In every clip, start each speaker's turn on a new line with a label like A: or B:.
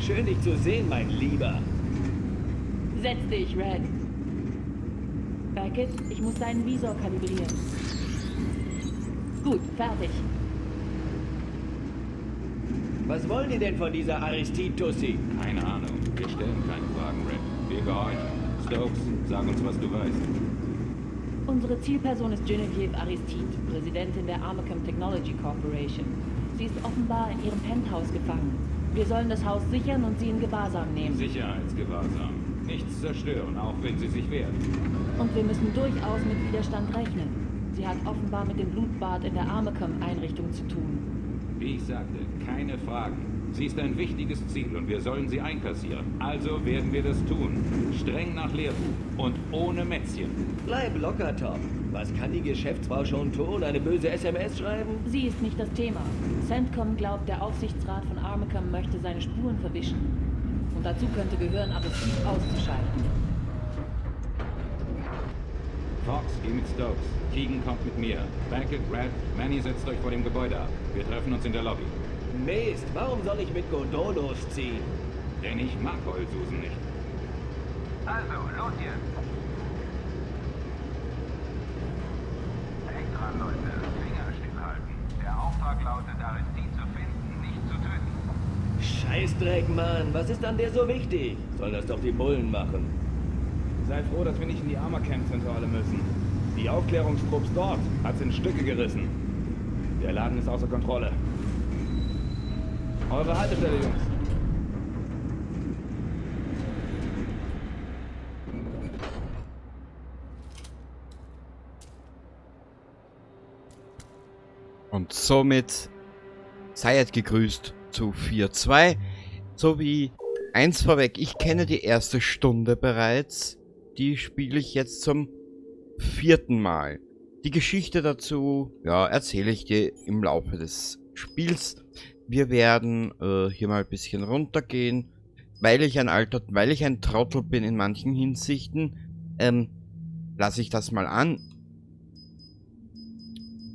A: Schön, dich zu sehen, mein Lieber.
B: Setz dich, Red. Beckett, ich muss deinen Visor kalibrieren. Gut, fertig.
A: Was wollen die denn von dieser Aristide-Tussi?
C: Keine Ahnung. Wir stellen keine Fragen, Red. Wir gehorchen. Stokes, sag uns, was du weißt.
B: Unsere Zielperson ist Genevieve Aristide, Präsidentin der Armacham Technology Corporation. Sie ist offenbar in ihrem Penthouse gefangen. Wir sollen das Haus sichern und sie in Gewahrsam nehmen.
C: Sicherheitsgewahrsam. Nichts zerstören, auch wenn sie sich wehrt.
B: Und wir müssen durchaus mit Widerstand rechnen. Sie hat offenbar mit dem Blutbad in der Armacham-Einrichtung zu tun.
C: Wie ich sagte, keine Fragen. Sie ist ein wichtiges Ziel und wir sollen sie einkassieren. Also werden wir das tun. Streng nach Lehrbuch und ohne Mätzchen.
A: Bleib locker, Tom. Was kann die Geschäftsfrau schon tun? Eine böse SMS schreiben?
B: Sie ist nicht das Thema. CENTCOM glaubt, der Aufsichtsrat von Armacham möchte seine Spuren verwischen. Und dazu könnte gehören, Aristide auszuschalten.
C: Fox, geh mit Stokes. Keegan kommt mit mir. Beckett, Red, Manny setzt euch vor dem Gebäude ab. Wir treffen uns in der Lobby.
A: Mist, warum soll ich mit Godot losziehen?
C: Denn ich mag Heulsusen nicht.
D: Also, los jetzt. Denkt dran, Leute. Finger stillhalten. Der Auftrag lautet, Aristide zu finden, nicht zu töten.
A: Scheißdreck, Mann. Was ist an der so wichtig? Sollen das doch die Bullen machen.
E: Sei froh, dass wir nicht in die Armacham-Zentrale müssen. Die Aufklärungstrupps dort hat's in Stücke gerissen. Der Laden ist außer Kontrolle. Eure Haltestelle, Jungs.
F: Und somit seid gegrüßt zu 4.2. Sowie eins vorweg, ich kenne die erste Stunde bereits. Die spiele ich jetzt zum 4. Mal. Die Geschichte dazu, ja, erzähle ich dir im Laufe des Spiels. Wir werden hier mal ein bisschen runtergehen, weil ich ein Trottel bin in manchen Hinsichten, lasse ich das mal an.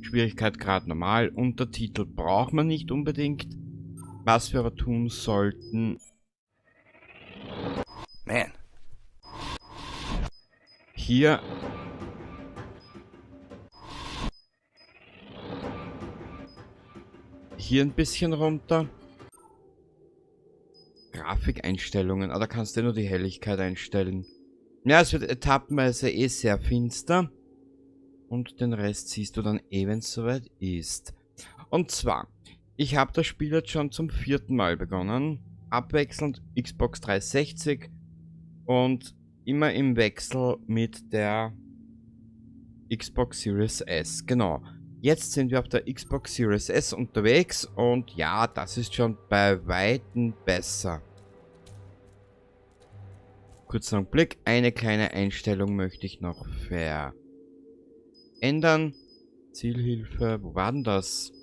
F: Schwierigkeitsgrad normal, Untertitel braucht man nicht unbedingt. Was wir aber tun sollten...
D: Man.
F: Hier... Hier ein bisschen runter. Grafikeinstellungen. Ah, da kannst du nur die Helligkeit einstellen. Ja, es wird etappenweise eh sehr finster. Und den Rest siehst du dann eh, wenn's soweit ist. Und zwar, ich habe das Spiel jetzt schon zum 4. Mal begonnen. Abwechselnd Xbox 360 und immer im Wechsel mit der Xbox Series S. Genau. Jetzt sind wir auf der Xbox Series S unterwegs und ja, das ist schon bei Weitem besser. Kurzer Blick, eine kleine Einstellung möchte ich noch verändern. Zielhilfe, wo war denn das?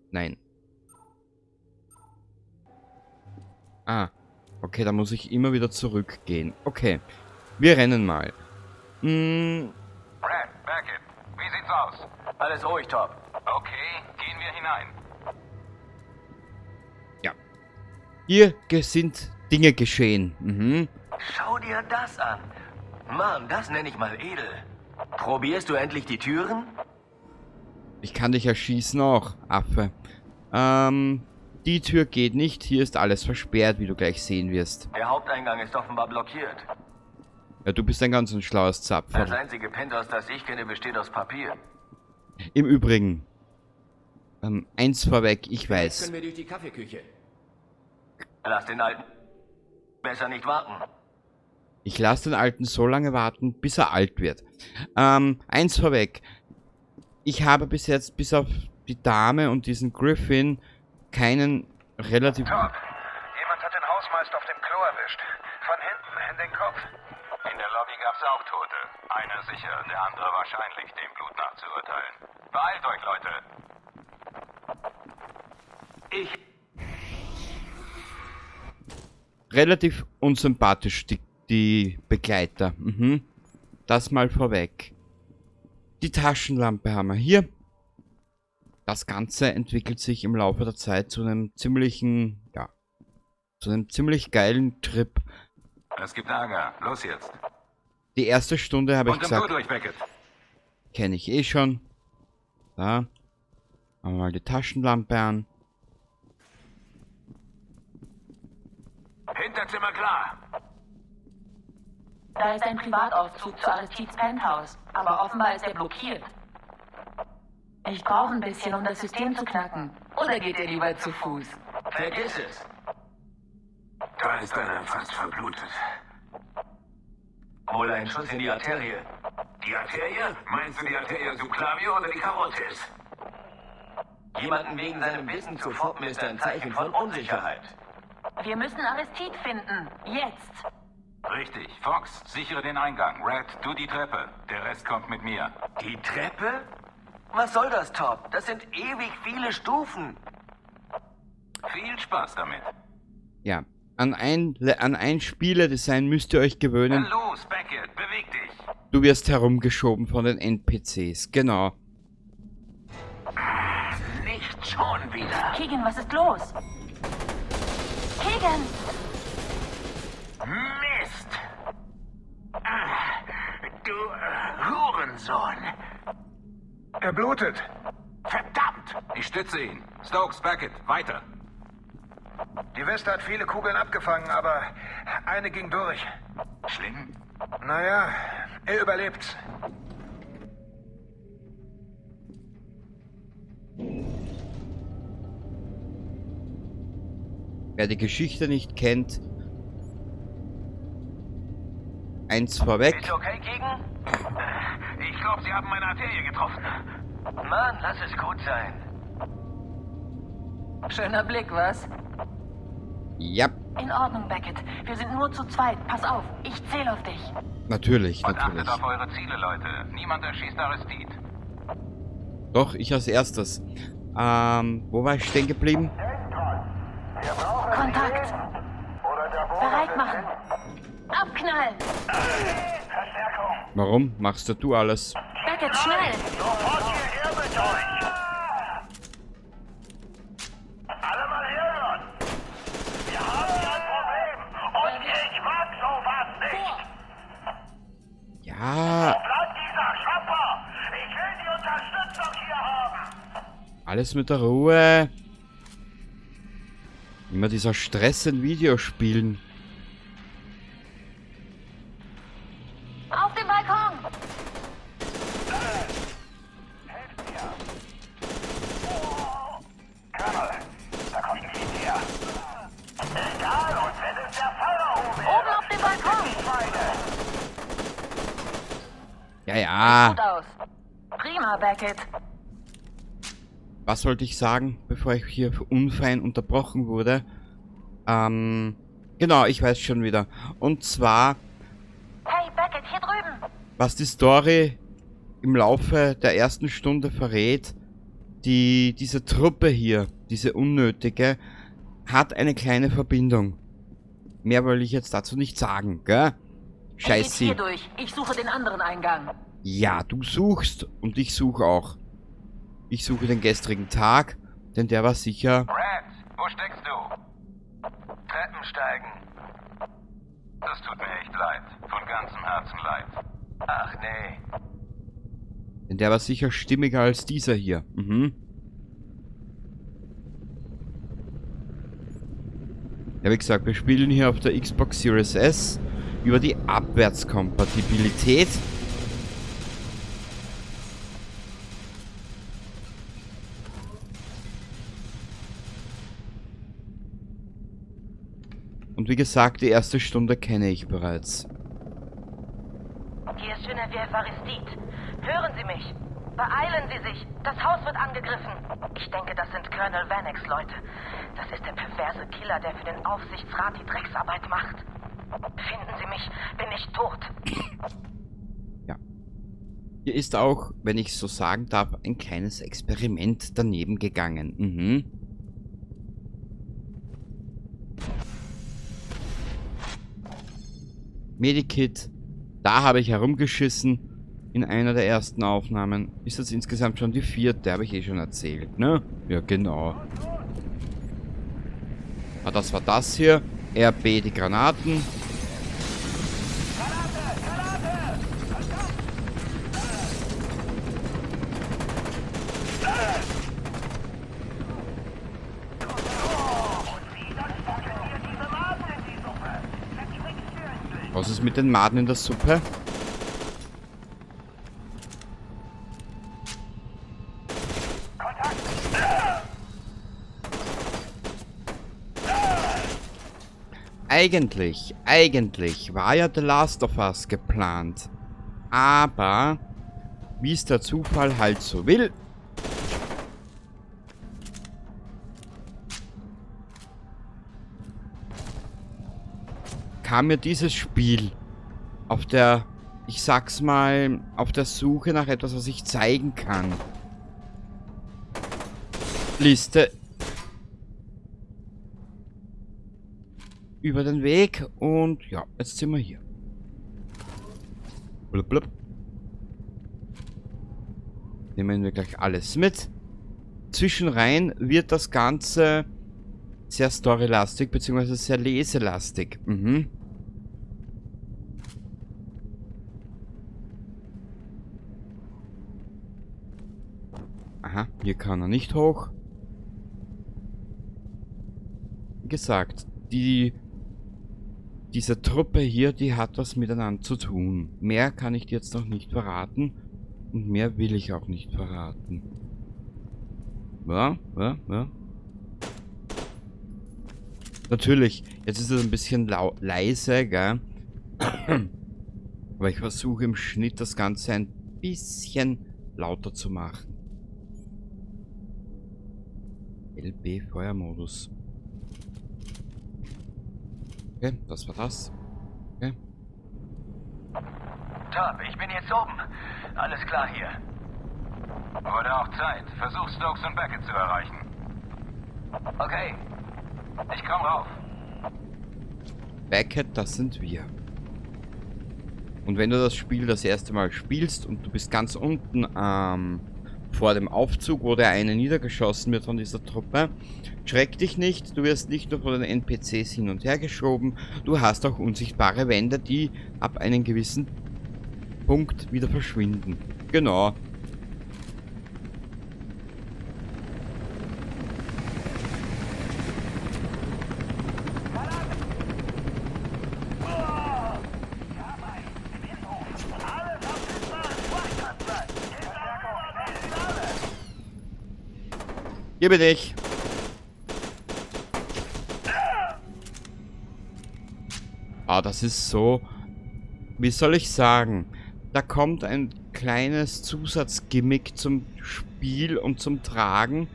F: Nein. Ah, okay, da muss ich immer wieder zurückgehen. Okay, wir rennen mal.
D: Brad, Beckett, wie sieht's aus?
A: Alles ruhig, Top.
D: Okay, gehen wir hinein.
F: Ja. Hier sind Dinge geschehen.
G: Schau dir das an. Mann, das nenne ich mal edel. Probierst du endlich die Türen?
F: Ich kann dich erschießen auch, Affe. Die Tür geht nicht. Hier ist alles versperrt, wie du gleich sehen wirst.
G: Der Haupteingang ist offenbar blockiert.
F: Ja, du bist ein ganz ein schlaues Zapfer.
G: Das einzige Penthouse, das ich kenne, besteht aus Papier.
F: Im Übrigen, eins vorweg, ich weiß.
A: Können wir durch die Kaffeeküche?
G: Lass den Alten besser nicht warten.
F: Ich lass den Alten so lange warten, bis er alt wird. Eins vorweg. Ich habe bis jetzt, bis auf die Dame und diesen Griffin, keinen relativ...
D: Top. Jemand hat den Hausmeister auf dem Klo erwischt. Von hinten in den Kopf. In der Lobby gab's auch Tote. Einer sicher, der andere wahrscheinlich, dem Blut nach zu urteilen. Beeilt euch, Leute.
G: Ich...
F: Relativ unsympathisch, die Begleiter. Das mal vorweg. Die Taschenlampe haben wir hier. Das Ganze entwickelt sich im Laufe der Zeit zu einem ziemlichen, ja, zu einem ziemlich geilen Trip.
C: Es gibt Ärger. Los jetzt.
F: Die erste Stunde habe ich
C: Und im Tor
F: gesagt,
C: durch, Beckett.
F: kenne ich eh schon. Da. Machen wir mal die Taschenlampe an.
D: Hinterzimmer klar.
B: Da ist ein Privataufzug zu Aristides Penthouse, aber offenbar ist er blockiert. Ich brauche ein bisschen, um das System zu knacken. Oder geht ihr lieber zu Fuß?
G: Vergiss es.
D: Da ist einer fast verblutet.
G: Wohl ein Schuss in die Arterie.
D: Die Arterie? Meinst du die Arteria subclavio oder die Carotis?
G: Jemanden wegen seinem Wissen zu foppen ist ein Zeichen von Unsicherheit.
B: Wir müssen Aristide finden. Jetzt.
C: Richtig. Fox, sichere den Eingang. Red, du die Treppe. Der Rest kommt mit mir.
G: Die Treppe? Was soll das, Top? Das sind ewig viele Stufen.
C: Viel Spaß damit.
F: Ja, an ein Spieledesign müsst ihr euch gewöhnen.
C: Los, Beckett, beweg dich.
F: Du wirst herumgeschoben von den NPCs, genau.
D: Nicht schon wieder.
B: Keegan, was ist los? Keegan!
D: Mist! Ah, du Hurensohn! Er blutet. Verdammt!
C: Ich stütze ihn. Stokes, Beckett, weiter.
D: Die Weste hat viele Kugeln abgefangen, aber eine ging durch.
C: Schlimm?
D: Naja, er überlebt.
F: Wer die Geschichte nicht kennt, eins vorweg.
G: Ist okay, Keegan?
D: Ich glaube, sie haben meine Arterie getroffen.
G: Mann, lass es gut sein.
B: Schöner Blick, was?
F: Ja,
B: In Ordnung, Beckett. Wir sind nur zu zweit. Pass auf, ich zähle auf dich.
F: natürlich,
C: Und
F: natürlich.
C: achtet auf eure Ziele, Leute. Niemand erschießt Aristide.
F: Doch, ich als erstes. Wo war ich stehen geblieben?
B: Kontakt. Bereit machen. Abknallen.
F: Warum machst du alles?
B: Beckett, schnell.
D: Sofort hierher mit euch! Alle mal herhören! Wir haben hier ein Problem und ich mag sowas nicht!
F: Ja,
D: Bleibt dieser Schopper! Ich will die Unterstützung hier haben!
F: alles mit der Ruhe. Immer dieser Stress in Videospielen.
B: Auf dem Balkon.
D: Colonel, da kommt ein Militär. Egal, und wenn es der Pharao wäre!
B: Oben auf dem Balkon.
F: Ja, ja.
B: Gut aus. Prima, Beckett.
F: Was wollte ich sagen, bevor ich hier unfein unterbrochen wurde? Genau, ich weiß schon wieder. Und zwar,
B: Hey, Beckett, hier drüben.
F: was die Story im Laufe der ersten Stunde verrät, diese Truppe hier, diese unnötige, hat eine kleine Verbindung. Mehr wollte ich jetzt dazu nicht sagen, gell?
B: Er geht
F: Scheiße.
B: hier durch. Ich suche den anderen Eingang.
F: Ja, du suchst und ich suche auch. Ich suche den gestrigen Tag, denn der war sicher...
C: Red, wo steckst du?
G: Treppensteigen.
C: Das tut mir echt leid. Von ganzem Herzen leid.
G: Ach nee.
F: Denn der war sicher stimmiger als dieser hier. Mhm. Ja, wie gesagt, wir spielen hier auf der Xbox Series S über die Abwärtskompatibilität. Und wie gesagt, die erste Stunde kenne ich bereits.
H: Hier ist Genevieve Aristide. Hören Sie mich. Beeilen Sie sich. Das Haus wird angegriffen. Ich denke, das sind Colonel Vaneks Leute. Das ist der perverse Killer, der für den Aufsichtsrat die Drecksarbeit macht. Finden Sie mich, bin ich tot.
F: Ja. Hier ist auch, wenn ich so sagen darf, ein kleines Experiment daneben gegangen. Mhm. Medikit. Da habe ich herumgeschissen. In einer der ersten Aufnahmen. Ist das insgesamt schon die 4., habe ich eh schon erzählt, ne? Ja, genau. Ah, das war das hier. RB, die Granaten. Was ist mit den Maden in der Suppe? Eigentlich war ja The Last of Us geplant. Aber, wie es der Zufall halt so will, kam mir dieses Spiel auf der, ich sag's mal, auf der Suche nach etwas, was ich zeigen kann. Liste über den Weg und ja, jetzt sind wir hier. Blub, blub. Nehmen wir gleich alles mit. Zwischenrein wird das Ganze sehr storylastig, beziehungsweise sehr leselastig. Mhm. Aha, hier kann er nicht hoch. Wie gesagt, diese Truppe hier, die hat was miteinander zu tun. Mehr kann ich dir jetzt noch nicht verraten. Und mehr will ich auch nicht verraten. Ja, ja, ja. Natürlich, jetzt ist es ein bisschen leise, gell? Aber ich versuche im Schnitt das Ganze ein bisschen lauter zu machen. LB Feuermodus. Okay, das war das. Okay.
G: Top, ich bin jetzt oben. Alles klar hier.
D: Wurde auch Zeit. Versuch Stokes und Beckett zu erreichen.
G: Okay.
D: Ich komm rauf.
F: Beckett, das sind wir. Und wenn du das Spiel das erste Mal spielst und du bist ganz unten vor dem Aufzug, wo der eine niedergeschossen wird von dieser Truppe, schreck dich nicht, du wirst nicht nur von den NPCs hin und her geschoben, du hast auch unsichtbare Wände, die ab einem gewissen Punkt wieder verschwinden. Genau. Hier bin ich. Ah, das ist so... Wie soll ich sagen? Da kommt ein kleines Zusatzgimmick zum Spiel und zum Tragen.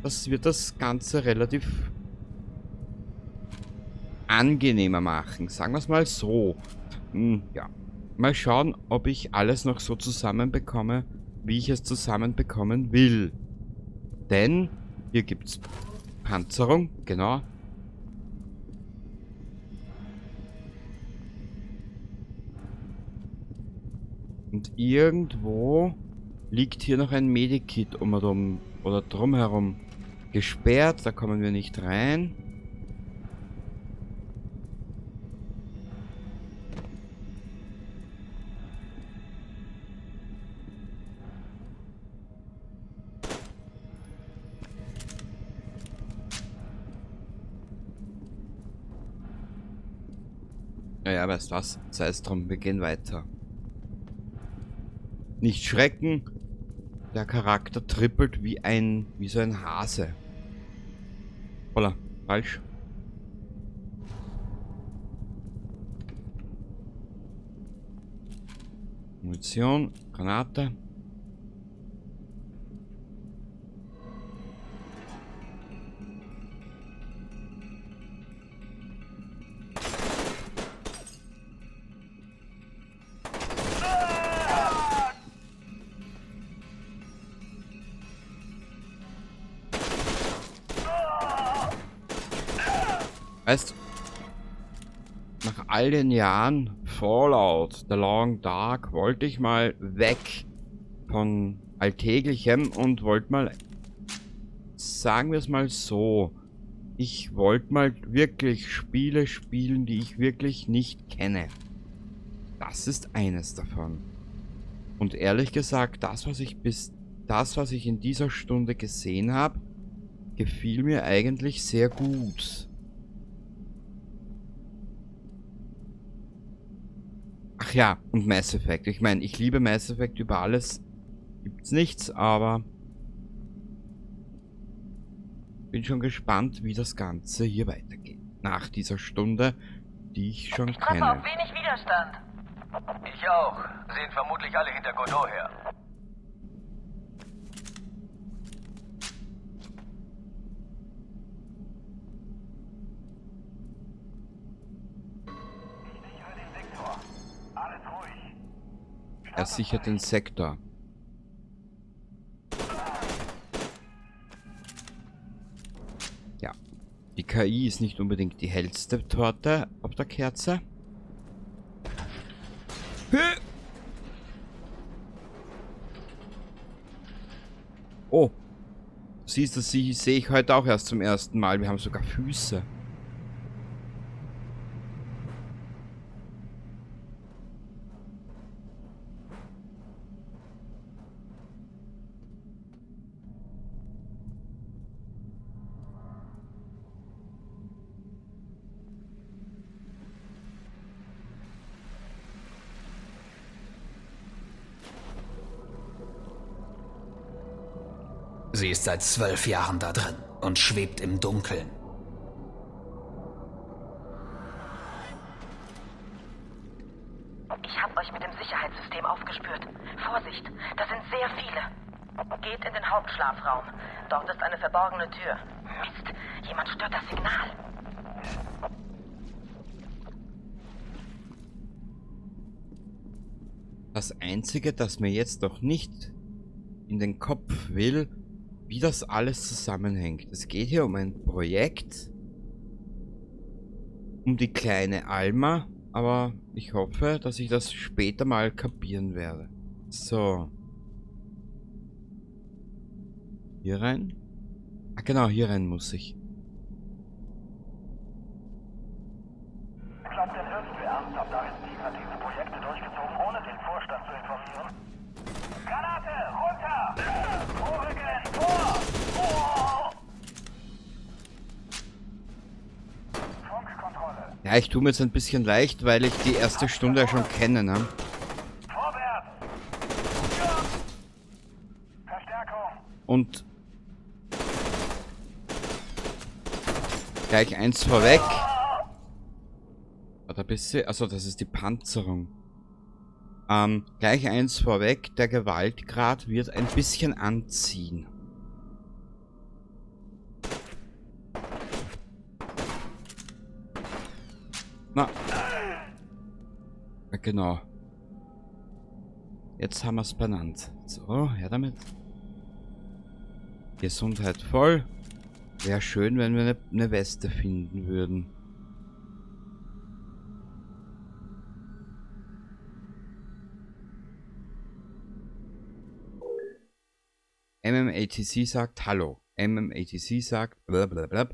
F: Das wird das Ganze relativ angenehmer machen. Sagen wir's mal so. Ja. Mal schauen, ob ich alles noch so zusammenbekomme, wie ich es zusammenbekommen will. Denn hier gibt's Panzerung, genau. Und irgendwo liegt hier noch ein Medikit um oder drumherum gesperrt. Da kommen wir nicht rein. Naja, weißt du was? Sei es drum, wir gehen weiter. Nicht schrecken. Der Charakter trippelt wie so ein Hase. Holla, falsch. Munition, Granate. Weißt, nach all den Jahren Fallout The Long Dark wollte ich mal weg von Alltäglichem und wollte mal, sagen wir es mal so, ich wollte mal wirklich Spiele spielen, die ich wirklich nicht kenne. Das ist eines davon. Und ehrlich gesagt, das, was ich in dieser Stunde gesehen habe, gefiel mir eigentlich sehr gut. Ach ja, und Mass Effect. Ich meine, ich liebe Mass Effect über alles. Gibt's nichts, aber bin schon gespannt, wie das Ganze hier weitergeht. Nach dieser Stunde, die ich schon
H: Ich treffe
F: kenne.
H: auf wenig Widerstand.
G: Ich auch. Sehen vermutlich alle hinter Godot her.
F: Er sichert den Sektor. Ja. Die KI ist nicht unbedingt die hellste Torte auf der Kerze. Oh. Siehst du, sie sehe ich heute auch erst zum ersten Mal. Wir haben sogar Füße.
I: Sie ist seit 12 Jahren da drin und schwebt im Dunkeln.
H: Ich habe euch mit dem Sicherheitssystem aufgespürt. Vorsicht, das sind sehr viele. Geht in den Hauptschlafraum. Dort ist eine verborgene Tür. Mist, jemand stört das Signal.
F: Das Einzige, das mir jetzt noch nicht in den Kopf will, wie das alles zusammenhängt. Es geht hier um ein Projekt, um die kleine Alma, aber ich hoffe, dass ich das später mal kapieren werde. So. Hier rein? Ah genau, hier rein muss ich.
D: Glaubt denn irgendwer ernsthaft, Aristide hat diese Projekte durchgezogen, ohne den Vorstand zu informieren? Granate, runter! Vorrücken, vor! Oh! Funkkontrolle.
F: Ja, ich tue mir jetzt ein bisschen leicht, weil ich die erste Stunde ja schon kenne, ne?
D: Vorwärts! Ja! Verstärkung!
F: Und gleich eins vorweg. Warte ein bisschen. Also das ist die Panzerung. Gleich eins vorweg, der Gewaltgrad wird ein bisschen anziehen. Na. Ja, genau. Jetzt haben wir's benannt. So, her damit. Gesundheit voll. Wäre schön, wenn wir eine Weste finden würden. MMATC sagt Hallo. MMATC sagt blablabla.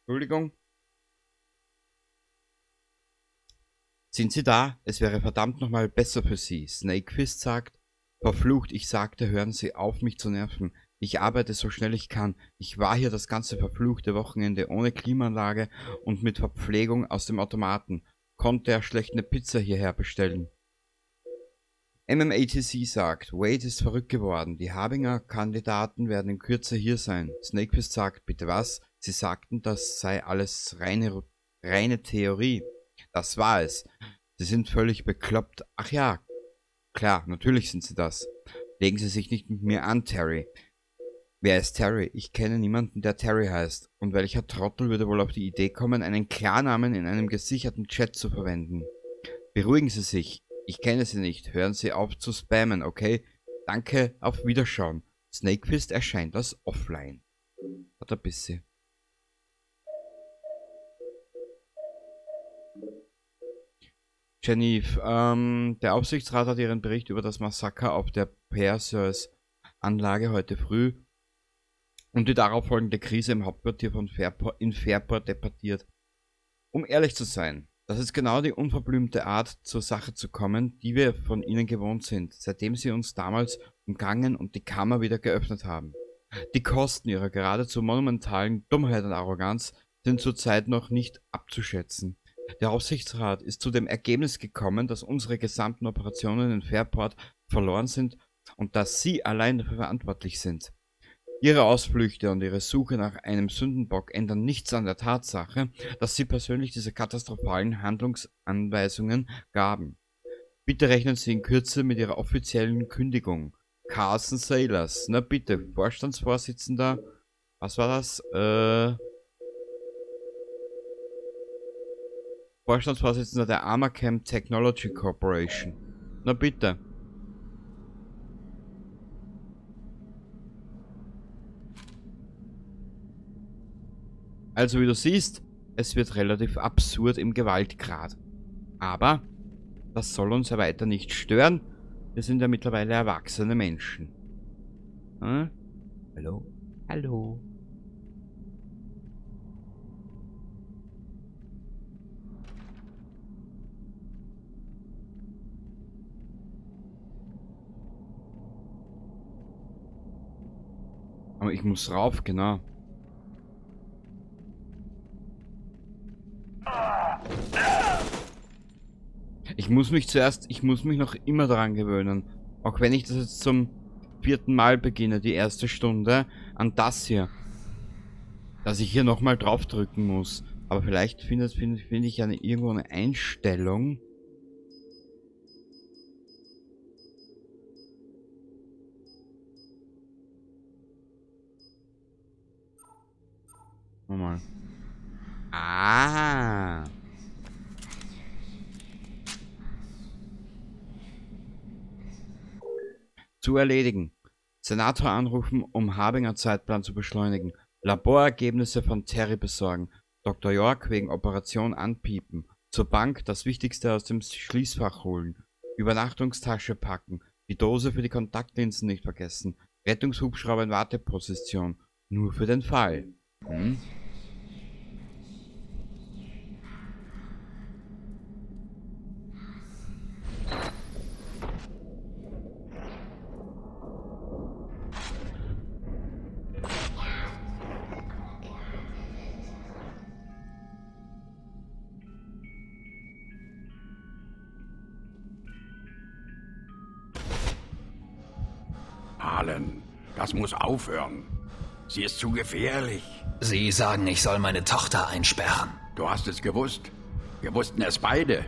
F: Entschuldigung. Sind Sie da? Es wäre verdammt nochmal besser für Sie. Snakefist sagt, verflucht, ich sagte, hören Sie auf, mich zu nerven. Ich arbeite so schnell ich kann. Ich war hier das ganze verfluchte Wochenende ohne Klimaanlage und mit Verpflegung aus dem Automaten. Konnte er schlecht eine Pizza hierher bestellen. MMATC sagt, Wade ist verrückt geworden. Die Harbinger-Kandidaten werden in Kürze hier sein. Snakefist sagt, bitte was? Sie sagten, das sei alles reine Theorie. Das war es. Sie sind völlig bekloppt. Ach ja, klar, natürlich sind sie das. Legen Sie sich nicht mit mir an, Terry. Wer ist Terry? Ich kenne niemanden, der Terry heißt. Und welcher Trottel würde wohl auf die Idee kommen, einen Klarnamen in einem gesicherten Chat zu verwenden? Beruhigen Sie sich. Ich kenne Sie nicht. Hören Sie auf zu spammen, okay? Danke, auf Wiederschauen. Snakefist erscheint als offline. Hat ein bisschen. Genevieve, der Aufsichtsrat hat ihren Bericht über das Massaker auf der Perseus-Anlage heute früh und die darauf folgende Krise im Hauptquartier von Fairport, in Fairport debattiert. Um ehrlich zu sein, das ist genau die unverblümte Art, zur Sache zu kommen, die wir von ihnen gewohnt sind, seitdem sie uns damals umgangen und die Kammer wieder geöffnet haben. Die Kosten ihrer geradezu monumentalen Dummheit und Arroganz sind zurzeit noch nicht abzuschätzen. Der Aufsichtsrat ist zu dem Ergebnis gekommen, dass unsere gesamten Operationen in Fairport verloren sind und dass sie allein dafür verantwortlich sind. Ihre Ausflüchte und ihre Suche nach einem Sündenbock ändern nichts an der Tatsache, dass sie persönlich diese katastrophalen Handlungsanweisungen gaben. Bitte rechnen Sie in Kürze mit Ihrer offiziellen Kündigung. Carson Sailors, na bitte, Vorstandsvorsitzender, was war das? Vorstandsvorsitzender der Armacham Technology Corporation. Na bitte. Also wie du siehst, es wird relativ absurd im Gewaltgrad. Aber das soll uns ja weiter nicht stören. Wir sind ja mittlerweile erwachsene Menschen. Hm? Hallo? Hallo? Aber ich muss rauf, genau. Ich muss mich zuerst, ich muss mich noch immer daran gewöhnen. Auch wenn ich das jetzt zum 4. Mal beginne, die erste Stunde, an das hier. Dass ich hier nochmal drauf drücken muss. Aber vielleicht finde ich ja irgendwo eine Einstellung. Nochmal. Ah. Zu erledigen. Senator anrufen, um Harbinger Zeitplan zu beschleunigen. Laborergebnisse von Terry besorgen. Dr. York wegen Operation anpiepen. Zur Bank das Wichtigste aus dem Schließfach holen. Übernachtungstasche packen. Die Dose für die Kontaktlinsen nicht vergessen. Rettungshubschrauber in Warteposition. Nur für den Fall. Hm?
J: Harlan, das muss aufhören. Sie ist zu gefährlich.
I: Sie sagen, ich soll meine Tochter einsperren.
J: Du hast es gewusst. Wir wussten es beide.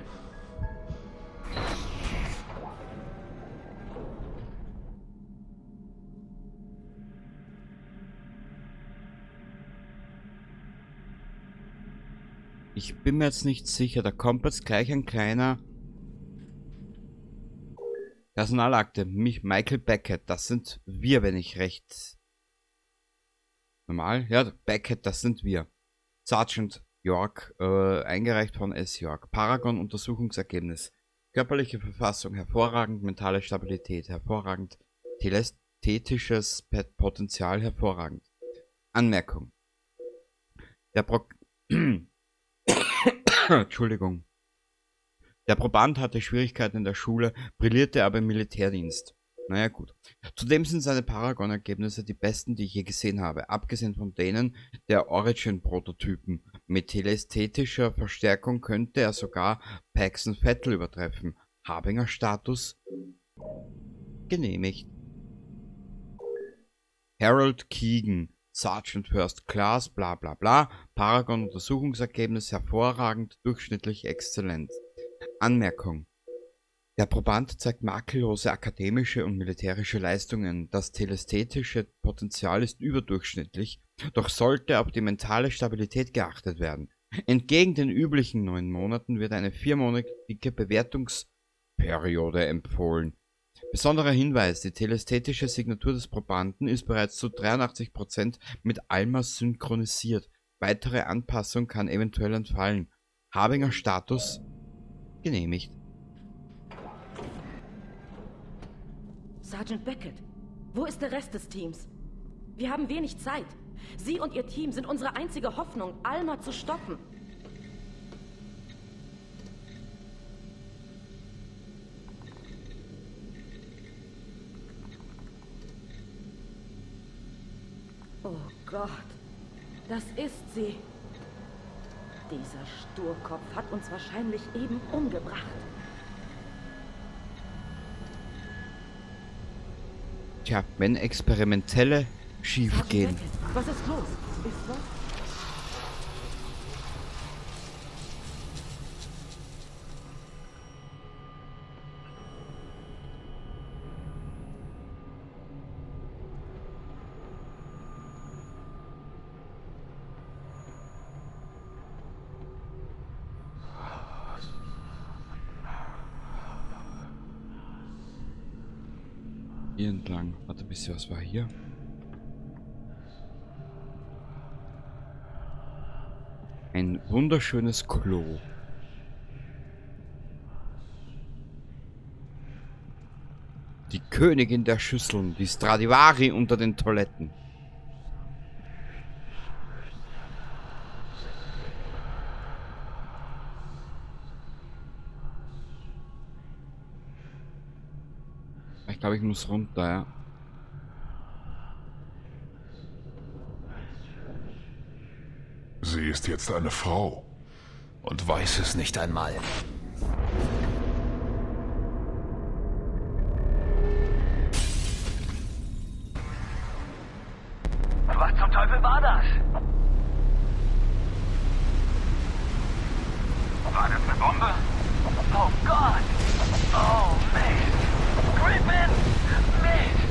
F: Ich bin mir jetzt nicht sicher. Da kommt jetzt gleich ein kleiner Personalakte. Mich, Michael Beckett. Das sind wir, wenn ich recht... Normal? Ja, Beckett, das sind wir. Sergeant York, eingereicht von S. York. Paragon Untersuchungsergebnis. Körperliche Verfassung hervorragend, mentale Stabilität hervorragend, telästhetisches Potenzial hervorragend. Anmerkung. Der Entschuldigung. Der Proband hatte Schwierigkeiten in der Schule, brillierte aber im Militärdienst. Naja, gut. Zudem sind seine Paragon-Ergebnisse die besten, die ich je gesehen habe, abgesehen von denen der Origin-Prototypen. Mit telästhetischer Verstärkung könnte er sogar Paxton Fettel übertreffen. Harbinger Status genehmigt. Harold Keegan, Sergeant First Class, bla bla bla, Paragon-Untersuchungsergebnis hervorragend, durchschnittlich exzellent. Anmerkung. Der Proband zeigt makellose akademische und militärische Leistungen, das telästhetische Potenzial ist überdurchschnittlich, doch sollte auf die mentale Stabilität geachtet werden. Entgegen den üblichen 9 Monaten wird eine 4-monatige Bewertungsperiode empfohlen. Besonderer Hinweis, die telästhetische Signatur des Probanden ist bereits zu 83% mit Alma synchronisiert. Weitere Anpassung kann eventuell entfallen. Harbinger Status genehmigt.
H: Sergeant Beckett, wo ist der Rest des Teams? Wir haben wenig Zeit. Sie und Ihr Team sind unsere einzige Hoffnung, Alma zu stoppen. Oh Gott, das ist sie. Dieser Sturkopf hat uns wahrscheinlich eben umgebracht.
F: Tja, wenn Experimentelle schief gehen.
H: Was ist los? Ist was?
F: Hier entlang. Warte ein bisschen, was war hier? Ein wunderschönes Klo. Die Königin der Schüsseln, die Stradivari unter den Toiletten. Ich glaube, ich muss runter, ja.
K: Sie ist jetzt eine Frau.
I: Und weiß es nicht einmal.
G: Was zum Teufel war das? War das eine Bombe? Oh Gott! Oh Mist! Griffin! Mist!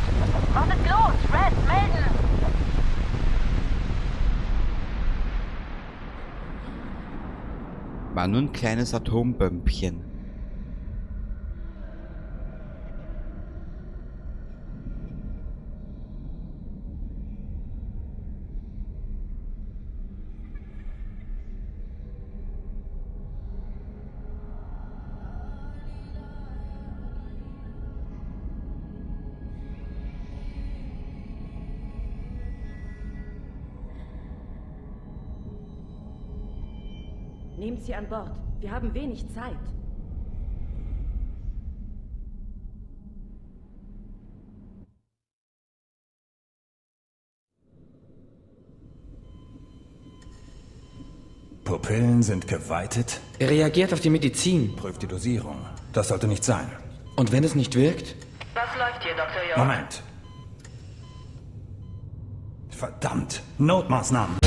H: Was ist los? Red, melden!
F: War nur ein kleines Atombömpchen.
H: Nehmt sie an Bord. Wir haben wenig Zeit.
E: Pupillen sind geweitet.
L: Er reagiert auf die Medizin.
E: Prüft die Dosierung. Das sollte nicht sein.
L: Und wenn es nicht wirkt?
H: Was läuft hier, Dr. York?
E: Moment. Verdammt. Notmaßnahmen.